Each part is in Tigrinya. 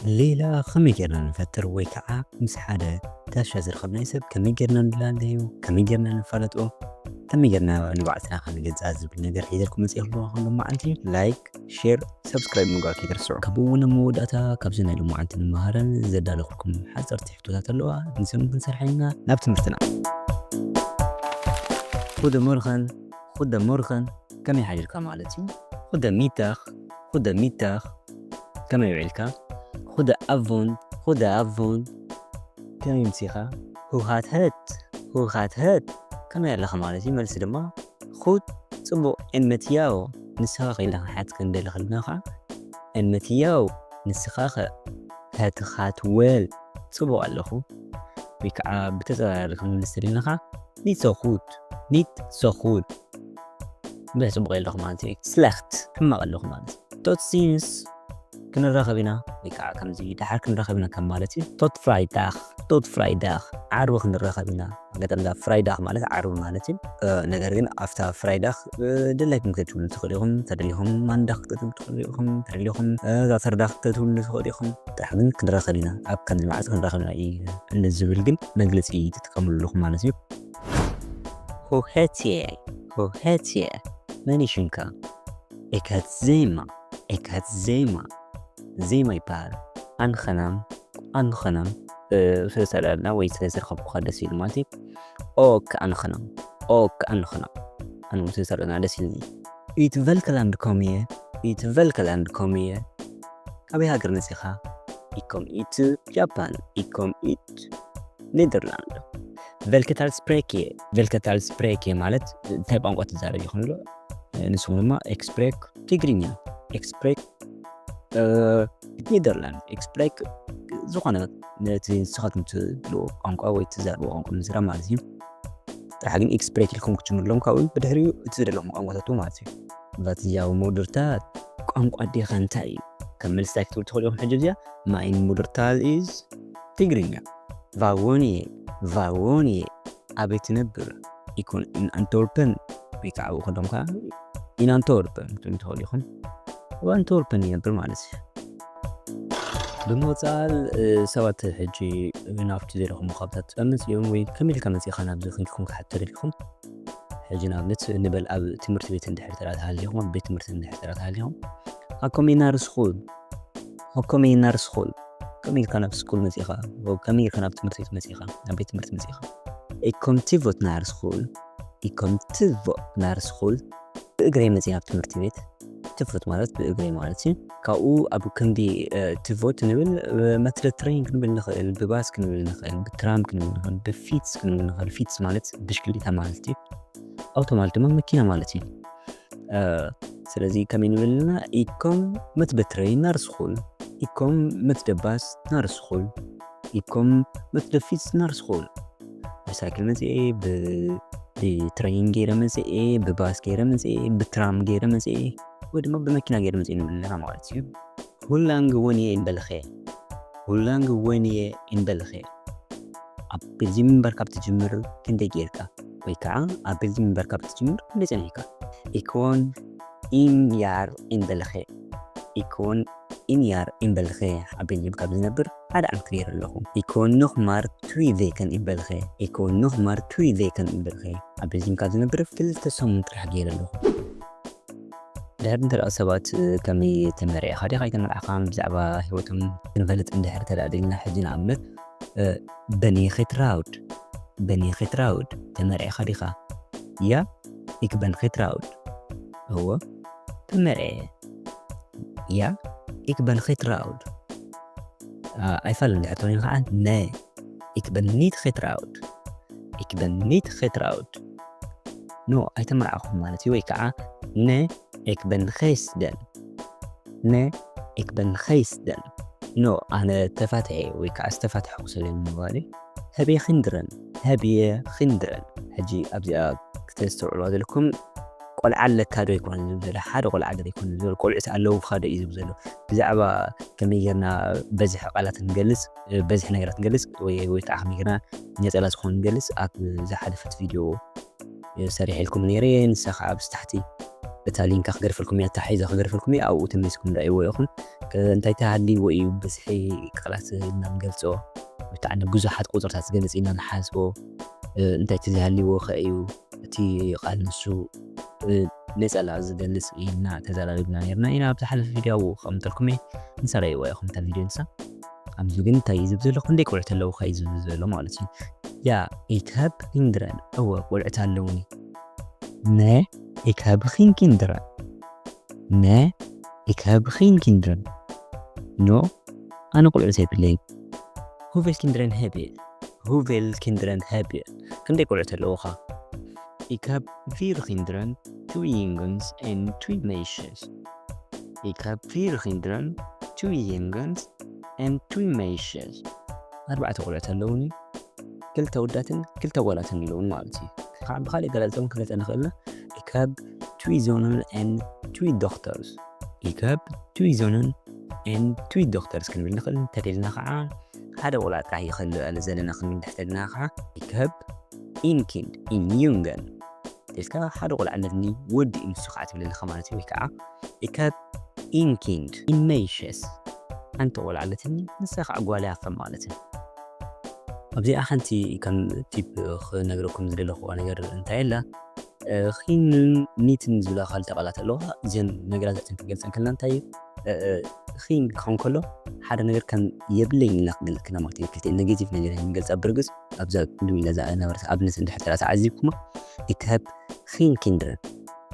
ሌላ ከመይ ጌርና ንፈጥር ወይ ከዓ ምስ ሓደ ጋሻ ዝረኸብናዮ ሰብ ከመይ ጌርና ንላለዮ፣ ከመይ ጌርና ንፋለጦ፣ ከመይ ጌርና ንባዕልና ክንገዝኣ ዝብል ነገር ሒዘልኩም መፅእ ኣለኹ። ሎም መዓልቲ ላይክ፣ ሼር፣ ሰብስክራይብ ምግባር ከይትርስዑ። ከምኡ እውን ኣብ መወዳእታ ካብዚ ናይ ሎም መዓልቲ ንመሃረን ዘዳለኹልኩም ሓፀርቲ ሕቶታት ኣለዋ። ንሰም ክንሰርሐን ኢና ናብ ትምህርትና። Goedemorgen, goedemorgen. ከመይ ሓዲርካ ማለት እዩ። Goedemiddag, goedemiddag. ከመይ ውዒልካ። Goedenavond, goedenavond. ከመይ ምሲኻ። Hoe gaat het, hoe gaat het. ከመይ ኣለኻ ማለት እዩ። መልሲ ድማ goed, ፅቡቕ። En met jou, ንስኻ ከ ኢልና ክንሓት ክንደሊ ከለና ከዓ En met jou, ንስኻ ከ። Het gaat wel, ፅቡቕ ኣለኹ። ወይ ከዓ ብተፃራሪ ክንምልስ ተደሊና ከዓ niet zo goed, niet zo goed. ብዙሕ ፅቡቕ የለኹ ማለት እዩ። Slecht, ሕማቕ ኣለኹ ማለት እዩ። Tot ziens, ክንራኸብ ኢና። ወይ ከዓ ከምዚ ደሓር ክንራኸብ ኢና ከም ማለት እዩ። Tot vrijdag, tot vrijdag, ዓርቢ ክንራኸብ ኢና። ኣጋጣሚ እዛ ፍራይዳኽ ማለት ዓርቢ ማለት እዩ። እ፣ ነገር ግን ኣብታ ፍራይዳኽ፣ እ፣ ድላይኩም ክትብሉ ትኽእሉ ኢኹም። ተደሊኹም ማንዳኽ ክትብሉ ትኽእሉ ኢኹም። ተደሊኹም፣ እ፣ ዛተርዳኽ ክትብሉ ትኽእሉ ኢኹም። ጥራሕ ግን ክንራኸብ ኢና፣ ኣብ ከምዚ መዓልቲ ክንራኸብ ኢና እዩ ንዝብል ግን መግለፂ ትጥቀምሉ ኣለኹም ማለት እዩ። Hoe heet je? Hoe heet je? መን እዩ ሽምካ? Ik heet Zema. Ik heet Zema. ዜማ ይበሃል። ኣንኸናም፣ ኣንኸናም፣ እ፣ ስለ ዝተረኣና ወይ ስለ ዝረኸብኩኻ ደስ ኢሉ ማለት እዩ። ኦክ ኣንኸናም፣ ኦክ ኣንኸናም። ኣነ እውን ስለ ዝተረኣና ደስ ኢሉኒ። Uit welk land kom je? Uit welk land kom je? ካበይ ሃገር መፂኻ? Ik kom uit Japan. Ik kom uit Nederland. Welke taal spreek je? Welke taal spreek je ማለት እንታይ ቋንቋ ትዛረብ ይኾን ኣሎ? ንስኹም ድማ ik spreek ትግርኛ፣ ik spreek፣ እ፣ ኔደርላንድ፣ ik spreek ዝኾነ ነቲ ንስኻትኩም ትብልዎ ቋንቋ ወይ ትዛረብዎ ቋንቋ ምዝራብ ማለት እዩ። ጥራሕ ግን ik spreek ኢልኩም ክትጅምርሎም ካብኡ ብድሕሪኡ እቲ ዝደለኹም ቋንቋታት ማለት እዩ። Wat is jouw moedertaal? ቋንቋ ኣዴኻ እንታይ እዩ? ከም መልስታይ ክትብሉ ትኽእሉ ኢኹም። ሕጂ እዚኣ mijn moedertaal is ትግርኛ። Waar woon je? Waar woon je? ኣበይ ትነብር? Ik woon in Antwerpen። ወይ ከዓ ኣብኡ ከለኹም ከዓ in Antwerpen ክትብሉ ትኽእሉ ኢኹም። ኣብ ኣንትወርፐን ይነብር ማለት እዩ። ብምቕፃል፣ እ፣ ሰባት ሕጂ ናብቲ ዘለኹም ከባብታት መፂኦም ወይ ከመይ ኢልካ መፂእኻ ናብዚ ኢልኩም ክሓቱ ተደሊኹም። ሕጂ ንኣብነት ንበል ኣብ ትምህርቲ ቤት እንድሕር ተራ ተሃሊኹም፣ ኣብ ቤት ትምህርቲ እንድሕር ተራ ተሃሊኹም፣ Hoe kom je naar school? Hoe kom je naar school? ከመይ ኢልካ ናብ ስኩል መፂእኻ? ወይ ከመይ ኢልካ ናብ ትምህርቲ ቤት መፂእኻ? ናብ ቤት ትምህርቲ መፂእኻ? Ik kom te voet naar school. Ik kom te voet naar school. ብእግረይ መፂእ ናብ ትምህርቲ ቤት። ትፉት ማለት ብእግረይ ማለት እዩ። ካብኡ ኣብ ክንዲ፣ እ፣ ትፉት ንብል፣ እ፣ መትለ ትሬን ክንብል ንኽእል፣ ብባስ ክንብል ንኽእል፣ ብትራም ክንብል ንኽእል፣ ብፊትስ ክንብል ንኽእል። ፊትስ ማለት ብሽክሊታ ማለት እዩ። ኣውቶ ማለት ድማ መኪና ማለት እዩ። እ፣ ስለዚ ከመይ ንብል ኣለና? Ik kom met de trein naar school. Ik kom met de bus naar school. Ik kom met de fiets naar school. ብሳይክል መፅኤ፣ ብ-፣ ብትሬን ገይረ መፅኤ፣ ብባስ ገይረ መፅኤ፣ ብትራም ገይረ መፅኤ፣ ወይ ድማ ብመኪና ገይረ መፅኤ ንብል ኣለና ማለት እዩ። Hoe lang woon je in België? Hoe lang woon je in België? ኣብ ቤልጅየም ምንባር ካብ ትጅምር ክንደይ ጌርካ? ወይ ከዓ ኣብ ቤልጅየም ምንባር ካብ ትጅምር ክንደይ ጸኒሕካ? Ik woon een jaar in België. Ik woon een jaar in België. ኣብ ቤልጅየም ካብ ዝነብር ሓደ ዓመት ገይረ ኣለኹ። Ik woon nog maar twee weken in België. Ik woon nog maar twee weken in België. ኣብ ቤልጅየም ካብ ዝነብር ክልተ ሰሙን ጥራሕ ገይረ ኣለኹ። ድሕሪ እንተ ደኣ ሰባት፣ እ፣ ከመይ ተመርዒኻ ዲኻ ኣይተመርዓኻን ብዛዕባ ህይወቶም ክንፈልጥ እንድሕር ተደኣ ደሊና፣ ሕጂ ንኣብነት፣ እ፣ Ben je getrouwd? Ben je getrouwd? ተመርዒኻ ዲኻ? Ja, ik ben getrouwd. እወ፣ ተመርዒ። Ja, ik ben getrouwd. ኣ፣ ኣይፋልን እንድሕር ተኾይኑ ከዓ፣ Nee, ik ben niet getrouwd. Ik ben niet getrouwd. ኖ፣ ኣይተመርዓኹን ማለት እዩ። ወይ ከዓ፣ Nee, ik ben gescheiden. Nee, ik ben gescheiden. ኖ፣ ኣነ ተፋትሐ ወይ ከዓ ዝተፋትሐኹ ሰብ እየ ንምባል እዩ። Heb je kinderen? Heb je kinderen? ሕጂ ኣብዚኣ ክተስተውዕልዋ ዘለኩም፣ ቆልዓ ኣለካ ዶ ኣይኮነን ዝብል ዘሎ፣ ሓደ ቆልዓ ገለ ኣይኮነን ዝብል፣ ቆልዑት ኣለውኻ ዶ እዩ ዝብል ዘሎ። ብዛዕባ ከመይ ጌርና በዝሒ ቃላት ንገልጽ፣ በዝሒ ነገራት ንገልጽ፣ ወይ፣ ወይ ከዓ ከመይ ጌርና ነጸላ ዝኾኑ ንገልጽ፣ ኣብ ዝሓለፈት ቪድዮ ሰሪሐልኩም ነይረ እየ። ንሳ ከዓ ኣብዚ ታሕቲ እታ ሊንካ ክገድፈልኩም እያ፣ ኣተሓሒዛ ክገድፈልኩም እያ። ኣብኡ ተመሊስኩም ረእይዎ ኢኹም። ከ-፣ እንታይ ተሃልይዎ እዩ ብዝሒ ቃላት ኢልና ንገልጾ? ብጣዕሚ ብዙሓት ቁጽርታት ዝገልጽ ኢና ንሓስቦ። እ፣ እንታይ ተዘይሃልይዎ ከ እዩ እቲ ቃል ንሱ፣ እ፣ ነጸላ ዝገልጽ ኢልና ተዘራሪብና ነርና ኢና። ኣብ ዝሓለፈ ቪድዮ ኣብኡ ከቐምጠልኩም እየ። ንሰረይዎ ኢኹም እታ ቪድዮ ንሳ። ኣብዚ ግን እንታይ እዩ ዝብል ዘሎ? ክንደይ ቆልዑት ኣለውኻ እዩ ዝብል ዘሎ ማለት እዩ። ያ፣ ich habe Kinderen፣ እወ፣ ቆልዑት ኣለውኒ። Nee, ich habe geen Kinderen። Nee, ich habe geen Kinderen። ኖ፣ ኣነ ቆልዑት የብለይን። Hoeveel Kinderen heb je? Hoeveel Kinderen heb je? ክንደይ ቆልዑት ኣለውኻ? Ik heb vier kinderen, twee jongens en twee meisjes. Ik heb vier kinderen, twee jongens en twee meisjes. ኣርባዕተ ቆልዑት ኣለውኒ፣ ክልተ ወዳትን ክልተ ጓላትን ኣለውን ማለት እዩ። ካብ ብኻሊእ ገላልጾም ክፍለጠ ንኽእልና፣ ik heb twee zonen en twee dochters። Ik heb twee zonen en twee dochters ክንብል ንኽእል። እንተደልና ከዓ ሓደ ቆልዓ ጥራሕ ይኽእል ዘለና ክንብል እንድሕተልና ከዓ፣ ik heb een kind, een jongen። ኢልካ ሓደ ቆልዓ ኣለኒ፣ ወዲ እዩ ንሱ ከዓ ትብል ኣለኻ ማለት እዩ። ወይ ከዓ ik heb een kind, een meisjes፣ ሓንቲ ቆልዓ ኣለትኒ፣ ንሳ ከዓ ጓል እያ ከም ማለት እዩ። ኣብዚኣ ሓንቲ ከም ቲፕ ክነግረኩም ዝደለኹዋ ነገር እንታይ ኣላ? እ፣ ኺንን ኒትን ዝብላ ካልተ ቃላት ኣለዋ። እዘን ነገራት እተን ክገልጸን ከለና እንታይ እዩ? እ፣ እ፣ ኺን ክኸውን ከሎ ሓደ ነገር ከም የብለይን ኢልና ክገልጽ ከለና ማለት እዩ። ክልተ ኔጌቲቭ ነገር ኢና ንገልጻ። ብርግጽ ኣብዛ ቅድም ኢላ ዝነበረት ኣብነት እንድሕር ተራ ተዓዚብኩማ፣ ich heb geen Kinderen፣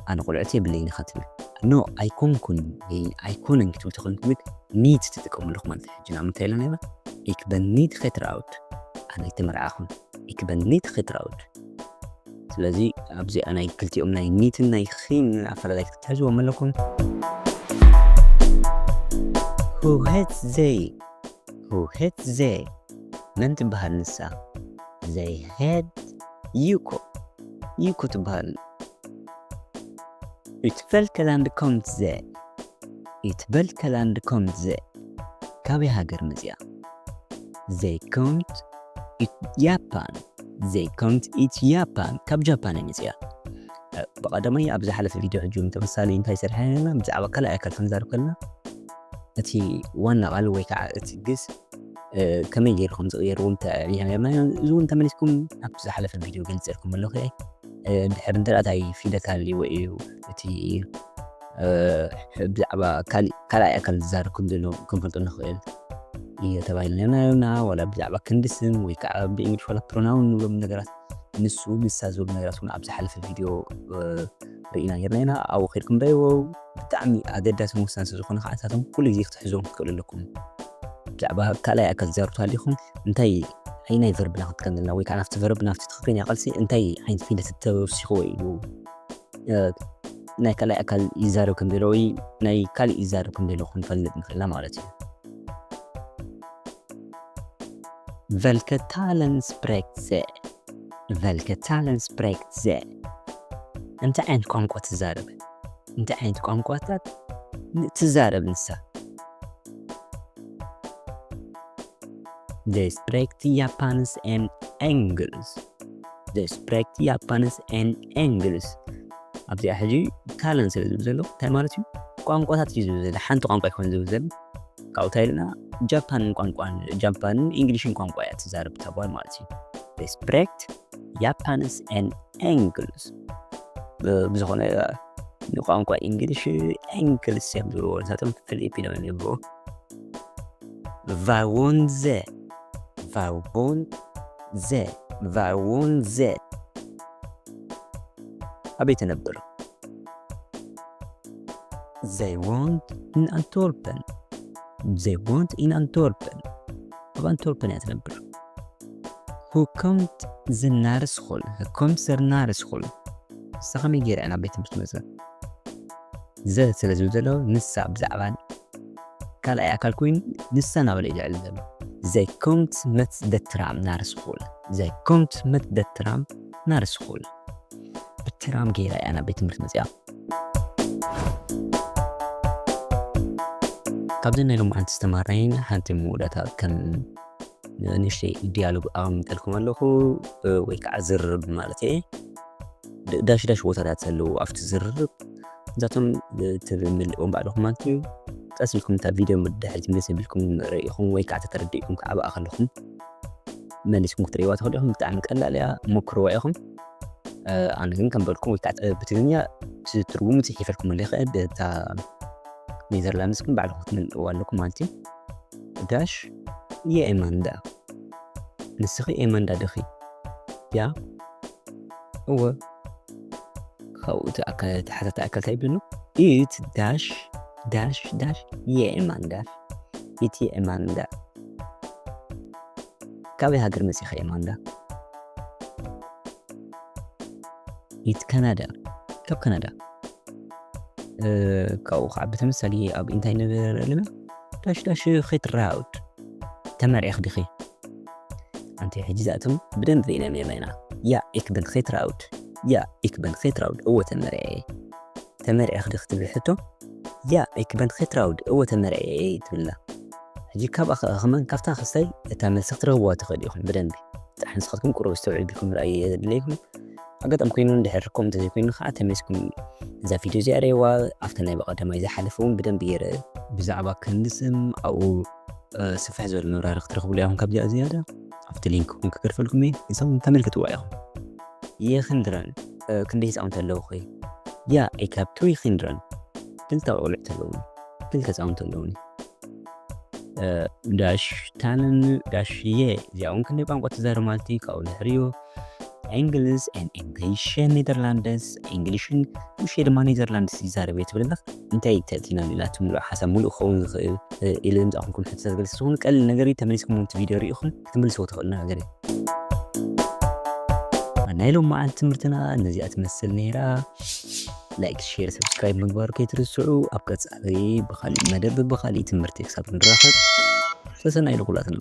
ኣነ ቆልዑት የብለይን ኢኻ ትብል። ኖ፣ ኣይኮንኩን ወይ ኣይኮነን ክትብል ተኾንኩም ግን ኒት ትጥቀሙ ኣለኹም ማለት እዩ። ሕጂ ንኣብነት እንታይ ኢለ ነይረ? Ik ben niet getrouwd፣ ኣነ ኣይተመርዓኹን። Ik ben niet getrouwd። ስለዚ ኣብዚኣ ናይ ክልቲኦም ናይ ኒትን ናይ ኺን ኣፈላላይ ክትሕዝዎም ኣለኩም። Hoe heet zij? Hoe heet zij? መን ትበሃል ንሳ? Zij heet Yuko። ዩኮ ትበሃል። Uit welk land komt zij? Uit welk land komt zij? ካበይ ሃገር መጽያ? Zij komt uit Japan። Zij komt uit Japan። ካብ ጃፓን እያ መጽያ። እ፣ ብቐዳማይ ኣብ ዝሓለፈ ቪድዮ ሕጂ እውን ተመሳሳሊ እንታይ ሰሪሐ ነርና? ብዛዕባ ካልኣይ ኣካል ክንዛረብ ከለና እቲ ዋና ቃል ወይ ከዓ እቲ ግስ፣ እ፣ ከመይ ገይርኩም ዝቕየርዎ እንታይ ርኢና ነርና? እዚ እውን ተመሊስኩም ኣብቲ ዝሓለፈ ቪድዮ ገልጸልኩም ኣለኹ እየ። እ፣ ድሕሪ እንተ እንታይ ፊደል ካልእ እዩ እቲ፣ እ፣ ብዛዕባ ካልእ፣ ካልኣይ ኣካል ዝዛረብ ከም ዘሎ ክንፈልጦ ንኽእል እዩ ተባሂሉ ነርና። ዋላ ብዛዕባ ክንዲ ስም ወይ ከዓ ብእንግሊሽ ዋላ ፕሮናውን ንብሎም ነገራት፣ ንሱ ንሳ ዝብሉ ነገራት እውን ኣብ ዝሓለፈ ቪድዮ፣ እ፣ ርኢና ነርና ኢና። ኣብኡ ከይድኩም ረእይዎ። ብጣዕሚ ኣገዳስን ወሳኒ ስለ ዝኾነ ከዓ ንሳቶም ኩሉ ግዜ ክትሕዝዎም ክትክእሉ ኣለኩም። ብዛዕባ ካልኣይ ኣካል ትዛረቡ ተሃሊኹም እንታይ፣ ኣየናይ ቨርብና ክንጥቀም ዘለና ወይ ከዓ ናብቲ ቨርብ ናብቲ ትኽክለኛ ቃልሲ እንታይ ዓይነት ፊደል ተወሲኽዎ ኢሉ፣ እ፣ ናይ ካልኣይ ኣካል ይዛረብ ከም ዘሎ ወይ ናይ ካልእ ይዛረብ ከም ዘሎ ክንፈልጥ ንኽእልና ማለት እዩ። Welke talen spreekt zij? Welke talen spreekt zij? እንታይ ዓይነት ቋንቋ ትዛረብ? እንታይ ዓይነት ቋንቋታት ትዛረብ ንሳ? Zij spreekt Japans en Engels. Zij spreekt Japans en Engels. ኣብዚኣ ሕጂ ታለን ስለ ዝብል ዘሎ እንታይ ማለት እዩ? ቋንቋታት እዩ ዝብል ዘሎ፣ ሓንቲ ቋንቋ ኣይኮን ዝብል ዘሎ። ካብኡ እንታይ ኢልና? ጃፓንን ቋንቋን፣ ጃፓንን እንግሊሽን ቋንቋ እያ ትዛረብ እታ ጓል ማለት እዩ። Zij spreekt Japans en Engels። ብ-፣ ብዝኾነ ንቋንቋ እንግሊሽ ኤንግልስ እዮም ዝብልዎ፣ ንሳቶም ፊሊፒኖ እዮም ዝብልዎ። Waar woont zij? Waar woont zij? Waar woont zij? ኣበይ ትነብር? Zij woont in Antwerpen. Zij woont in Antwerpen. ኣብ ኣንትወርፐን እያ ትነብር። Hoe komt ze naar school? Hoe komt ze naar school? ንሳ ከመይ ገይራ እያ ናብ ቤት ትምህርቲ መፅኣ? Ze ስለ ዝብል ዘሎ ንሳ ብዛዕባ ካልኣይ ኣካል ኮይኑ ንሳ እናበለ እዩ ዘዕልል ዘሎ። Zij komt met de tram naar school. Zij komt met de tram naar school. ብትራም ገይራ እያ ናብ ቤት ትምህርቲ መፅኣ። ካብዚ ናይ ሎማዓንቲ ዝተማሃርናይን ሓንቲ መወዳእታ ከም ንእሽተይ ዲያሎግ ኣቐሚጠልኩም ኣለኹ፣ እ፣ ወይ ከዓ ዝርርብ ማለት እየ። ድ-፣ ዳሽ ዳሽ ቦታታት ዘለዉ ኣብቲ ዝርርብ፣ እዛቶም ትምልእዎም ባዕልኹም ማለት እዩ። ቀስ ኢልኩም እታ ቪድዮ ድሕሪት መለስ ኣቢልኩም ርኢኹም ወይ ከዓ ተተረዲእኩም ከዓ ኣብኣ ከለኹም መሊስኩም ክትርእይዋ ትኽእሉ ኢኹም። ብጣዕሚ ቀላል እያ፣ ሞክርዋ ኢኹም። ኣነ ግን ከም በልኩም ወይ ከዓ ብትግርኛ ትርጉሙ ፅሒፈልኩም ኣሎ ይኽእል፣ እታ ኔዘርላንድስ ግን ባዕልኹም ክትምልእዋ ኣለኩም ማለት እዩ። ዳሽ የኤማንዳ፣ ንስኺ ኤማንዳ ድኺ? ያ እወ። ካብኡ እቲ ኣካ- እቲ ሓታቲ ኣካል እንታይ ይብለኒ? ኢት ዳሽ ዳሽ ዳሽ የኤማንዳ፣ ኢት የኤማንዳ። ካበይ ሃገር መፂኻ ኤማንዳ? ኢት ካናዳ፣ ካብ ካናዳ። ካብኡ ከዓ ብተመሳሊ ኣብ እንታይ ንብል ኣለና? ዳሽ ዳሽ ኺትራውድ፣ ተመሪዕኽ ዲኺ? ኣንቲ ሕጂ እዚኣቶም ብደንብ ርኢናዮም ኣለና። ያ፣ ኢክ በን ኺትራውድ። ያ፣ ኢክ በን ኺትራውድ። እወ ተመሪዐ እየ። ተመሪዕኽ ዲኺ ትብል ሕቶ? ያ፣ ኢክ በን ኺትራውድ። እወ ተመሪዐ እየ ትብልና። ሕጂ ካብኣ ከ- ከማን ካብታ ክስታይ እታ መልሲ ክትረኽብዋ ትኽእል ኢኹም ብደንቢ። ጥራሕ ንስኻትኩም ቁሩብ ኣስተውዒልኩም ርኣዩ የድለይኩም። ኣጋጣሚ ኮይኑ እንድሕር ከምኡ እንተዘይኮይኑ ከዓ ተመሊስኩም እዛ ቪድዮ እዚኣ ርእይዋ። ኣብቲ ናይ ብቐዳማይ ዝሓለፈ እውን ብደንቢ ገይረ ብዛዕባ ክንዲ ስም ኣብኡ ስፍሕ ዝበለ መብራህርሂ ክትረኽብሉ ኢኹም። ካብዚኣ ዝያዳ ኣብቲ ሊንክ እውን ክገድፈልኩም እየ፣ ንሶም ተመልክትዋ ኢኹም። የኽንድረን ክንደይ ህፃውንቲ ኣለውኺ? ያ፣ ኢካብ ትሪ ኽንድረን ክልተ ቆልዑት ኣለውኒ፣ ክልተ ህፃውንቲ ኣለውኒ። ዳሽ ታንን ዳሽ የ፣ እዚኣ እውን ክንደይ ቋንቋ ትዛረብ ማለት እዩ። ካብኡ ድሕሪኡ እንግሊዝ፣ ኤን- እንግሊሽ፣ ኔዘርላንድስ፣ እንግሊሽን ንእሽተይ ድማ ኔዘርላንድስ ይዛረብ እየ ትብል ኣለኽ። እንታይ ተእቲና ሌላ እቲ ሙሉእ ሓሳብ ሙሉእ ክኸውን ዝኽእል ኢለ ምፃኹምኩም ሕቶ ዘገልግል ስኹም ቀሊል ነገር እዩ። ተመሊስኩም እቲ ቪድዮ ርኢኹም ክትምልስዎ ትኽእሉ ነገር እዩ። ናይ ሎም መዓልቲ ትምህርትና ነዚኣ ትመስል ነይራ። ላይክ፣ ሼር፣ ሰብስክራይብ ምግባር ከይትርስዑ። ኣብ ቀፃሊ ብኻሊእ መደብ ብኻሊእ ትምህርቲ ክሳብ ንራኸብ ሰሰናይ ልኩላትና።